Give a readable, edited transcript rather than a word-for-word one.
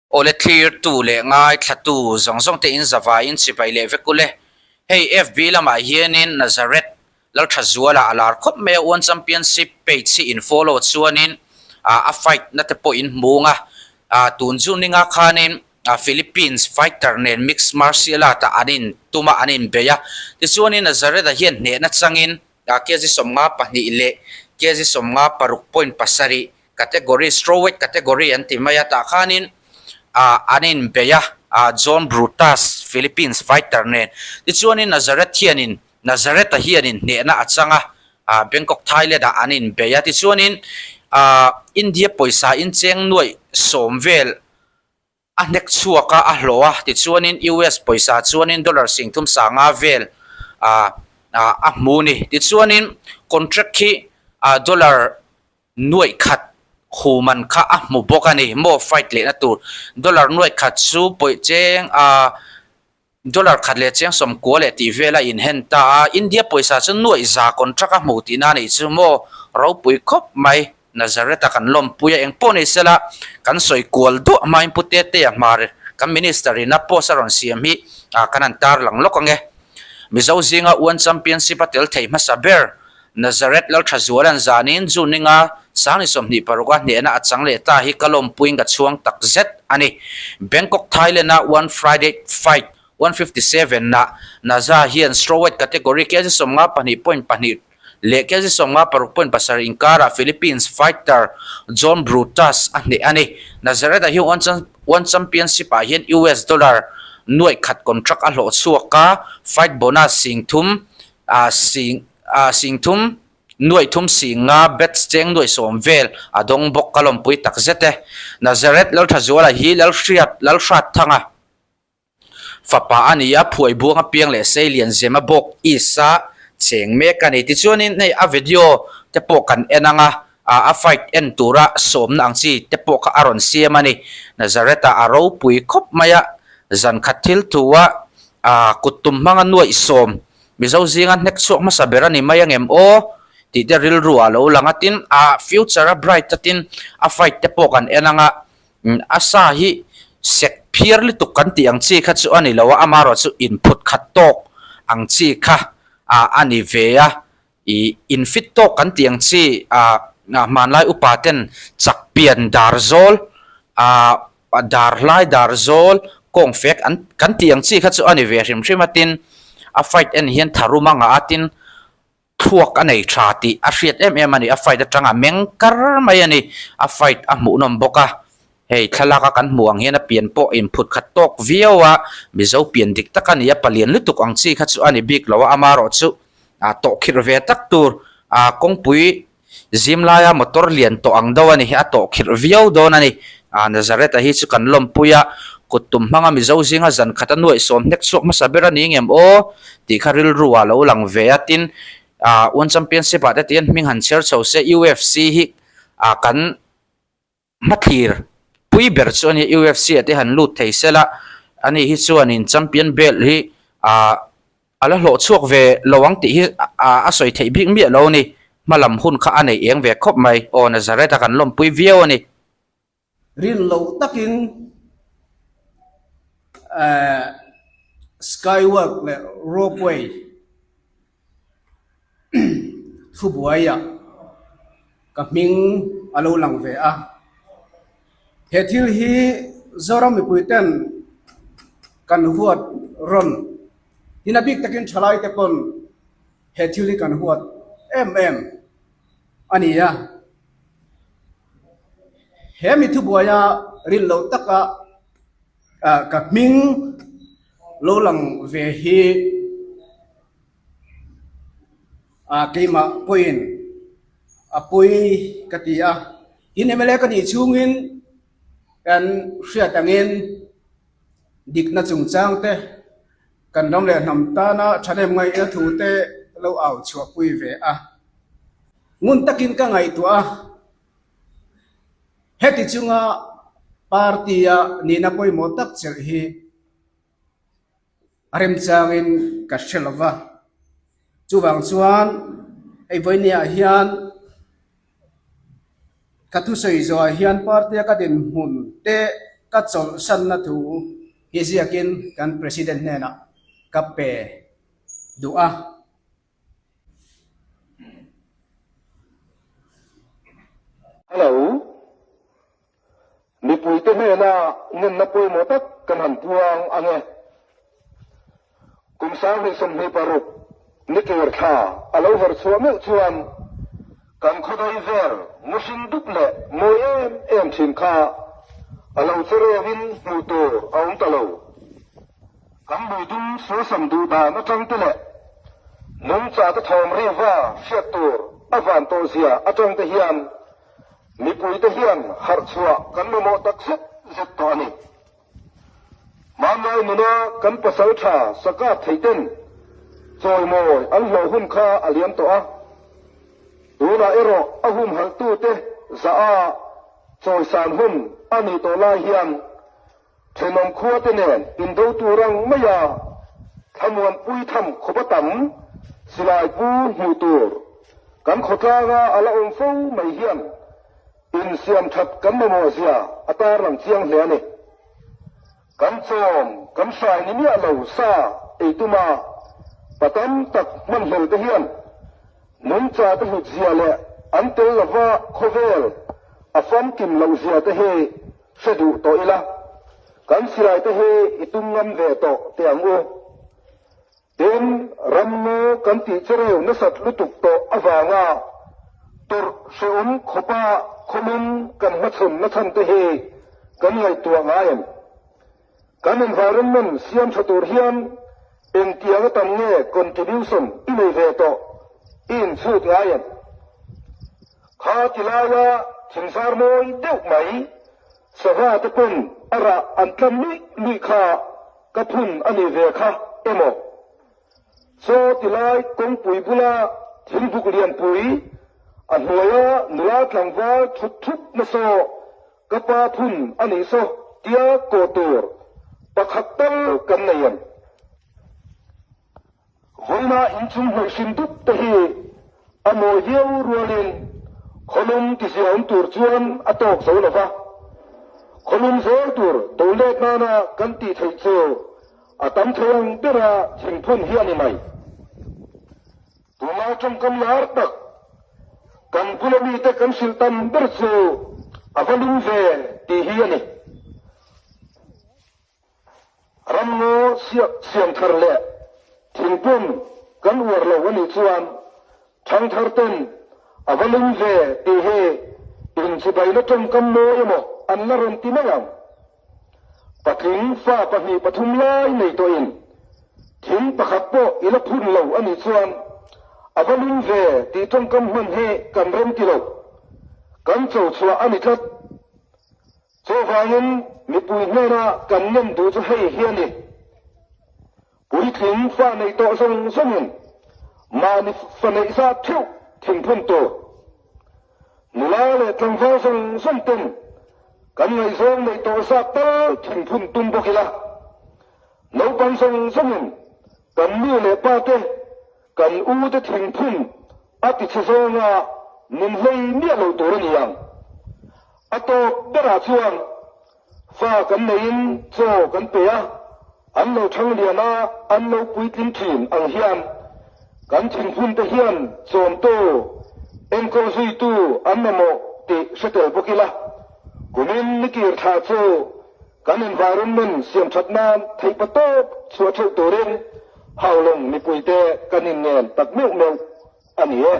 Awle thlirtu leh ngaithlatu zawng zawng te in zavaiin chibai leh vek ule. Hei FB lamah hianin Nazareth Lalthazuala a lar khawp mai a, One Championship page hi in follow chuanin a fight na te pawh in hmung a, tun chu ninga khanin Philippines fighter nen mixed martial art ah an in tum a, an in bei a. Tichuanin Nazareth-a hian hnehna changin kg 52 leh kg 56.7 Category, Strawweight category an ti mai a, tah khanin ah an inbei a, ah John Brutus, Philippines fighter nen. Tichuanin Nazareth hianin, Nazareth-a hianin hnehna a chang a, ah Bangkok, Thailand ah an inbei a. Tichuanin ah India pawisa incheng nuaih sawm vel a hnek chhuak a, a hlawh a, tichuanin US pawisa chuanin dollar 30 sanga vel ah ah a hmu a ni. Tichuanin contract hi ah dollar nuaih khat human kha a hmu bawk a ni maw fight lehna tur dollar nuaih khat chu pawih cheng ah dollar khat leh cheng sawmkua leh tih vel a inhen ta a, India pawisa chu nuaih za contract a hmu tihna a nih chu maw ropui khawp mai Nazareth a kan lawmpui a engpawh ni sela kan sawi kual duah hmain Pu Tetea hmar kan minister in a post a rawn siam hi ah kan han tarlang lawk ange Mizo zinga One Championship a tel thei hmasa ber Nazareth Lalthazuala'n zanin June ninga Sangni 26 a hnehna a chang leh ta hi ka lawmpuiin ka chhuang tak zet a ni. Bangkok, Thailand-a One Friday Fight 157 ah Naza hian strawweight category kg 52.2 leh kg 56.7 inkarah Philippines fighter John Brutus a hneh a ni. Nazareth-a hi One Championship-ah hian US dollar nuaih khat contract a hlawh chhuak a, fight bonus 30,000 ah sing ah sing thum nuaih thum sing nga bet cheng nuaih sawm vel a dawng bawk ka lawmpui tak zet e. Nazareth Lalthazuala hi Lalhriat Lalhratthanga fapa a ni a, phuai buang apiang leh Seilian Zema bawk East a cheng mek a ni. Tichuanin hei a video te pawh kan en ang a, ah a fight en tura sawmna ang chi te pawh kha a rawn siam a ni. Nazareth ah a ropui khawp mai a, zan khat thil thu a ah kut tum hmanga nuaih sawm Mizo zinga hnek chhuak hmasa ber a ni mai angem aw tih te rilru ah lo lang a tin a future a bright a tin a fight te pawh kan en anga a sa hi sek phiar lutuk kan tih ang chi kha chu a ni lo a amarawh chu inphut khat tawk ang chi kha ah a ni ve a ih infit tawk kan tih ang chi ah hmanlai upa ten chak pian dar zawl ah Dar hlai dar zawl kawng fek an kan tih ang chi kha chu a ni ve hrim hrim a tin a fight en hian tharum a ngah a tin thluak a nei tha tih a hriat em em a ni a fight atanga meng kar mai a ni a fight a hmuhnawm bawk a hei thlalak a kan hmuh ang hian a pian pawh inphut khat tawk viau a mizo pian dik tak a ni a palian lutuk ang chi kha chu a ni bik lo a amaherawhchu ah tawhkhirh ve tak tur ah kawngpui Zim laia motor lian tawh ang deuh a ni, a tawh khirh viau dawn a ni. Ah, Nazareth-a hi chu kan lawmpui a, kut tum hmanga Mizo zinga zan khat a nuaih sawm hnek chhuak hmasa ber a ni ngem aw? tih kha rilru ah lo lang ve a, tin, ah, One Championship ah te tihian hming han chher chho se, UFC hi, ah, kan hmathlir pui ber chu a ni, UFC ah te han lut thei se la, ani hi chuanin champion belt hi, ah, A la hlawh chhuak ve lo ang tih hi a sawi theih bik miah lo a ni. Hmalam hun kha a nei eng ve khawp mai. Aw Nazareth a kan lawmpui viau a ni. Rin loh takin Skywalk leh Ropeway thubuaiah ka hming a lo lang ve a. He thil hi Zoram mipuiten kan huat rawn tin a bik takin thalai te pawn he thil hi kan huat em em a ni a. He mi thubuaia rin loh taka ka hming lo lang ve hi Ah keimah pawhin a pawi ka ti a, tin mla ka nih chhungin kan hriat angin dikna chungchang te kan ram leh hnam tana thahnem ngaihna thu te lo au chhuahpui ve a. Ngun takin ka ngaihtuah a, heti chunga party-a nihna pawimawh tak chelh hi A remchangin ka hre lo va, chuvang chuan hei vawinia hian ka thusawi zawhah hian party-a ka dinhmun te. ka chawlhsanna thu hi ziakin kan President hnenah ka pe duh a. Hello. Mipuite hnena ngenna pawimawh tak kan han puang ang e. Kum 2026 ni kir thla a lo her chhuah meuh chuan kan khawdai vel muhring dup leh mawi em em thin kha a lo che reuhin hmuh tur a awm ta lo. Kan lui dum suasam duh dan atang te leh nungcha te thawm riva hriat tur a van tawh zia atang te hian Mipuite hian harh chhuah kan mamawh tak zet zet tawh a ni. Hmanlai nuna kan pasal tha sakap theiten chawimawi an hlawh hun kha a liam tawh a, tunah erawh a humhalhtute zah a chawisan hun a nih tawh lai hian thenawm khuate nen indo tur ang maia thlamuanpui tham khawp a tam silai pu hmuh tur kan khawtlanga a la awm fo mai hian insiam that kan mamawh zia a tarlang chiang hle a ni. Kan chawm kan hrai ni miah lo sa ei tuma pa tam tak hmanhlel te hian nungcha te hlut zia leh an tel lova khawvel a famkim loh zia te hi Hre duh tawh ila, kan silai te hi i tum ngam ve tawh teh ang u. Tin, ramngaw kan tih chereu nasat lutuk tawh avanga tawrh hrehawm khawpa khawlum kan hmachhawn nachhan te hi kan ngaihtuah ngai em? Kan environment siam tha tur hian engtiang a tam nge contribution i nei ve tawh i inchhut ngai em? Kha ti laia thingzar mawi deuh mai sava te pawn a rah an tlam luih luih kha ka phun a ni ve kha emaw? Chaw ti lai kawngpui bula thingbuk lianpui a hnuaia nula tlangval thut thup na saw ka pa phun a nih saw tia kaw tur pakhat tal kan nei em? Vawiina inchung hnawih hrim dup te hi a mawi viau rualin khawlum tiziaawm tur chuan a tawk zo lo va. Khawlum zel tur do let nana kan tih theih chu a tam thei ang bera thingphun hi a ni mai. Tunlai tawngkam lar tak kan bula mite kan hrilh tam ber chu a va lum ve tih hi a ni. Ramngaw siam thar leh thingpum kan uar lo a nih chuan thangthar ten a va lum ve tih hi inchibaina tawngkam mawi emaw an la rawn ti mai ang. Patling fa pahnih pathum lai nei tawhin thing pakhat pawh i la phun lo a nih chuan a va lum ve tih tawngkam hman hi kan rem ti lo. Kan cho chhuah a ni tlat. Chuvangin mipui hnena kan ngen duh chu hei hi a ni, Puitling fa neih tawh zawng zawngin mahni fa neih zat theuh thingphun tur, nula leh tlangval zawng zawng ten kan ngaihzawng neih tawh zat tal thingphun tum bawk ila, naupang zawng zawngin kan nu leh pa te Kan u te thingphun a ti chhe zawnga min hlei miah lo tur a ni ang. A tawp berah chuan fa kan neiin chaw kan pe a, an lo thang lian a, an lo puitling thin ang hian kan thingphun te hian chawmtu, enkawl zuitu an mamawh tih hre tel bawk ila, kumin ni kir thla chu Kan environment siam that nan theihpa tawp chhuah theuh turin Haulawng mipuite kan inngen tak meuh meuh a ni e.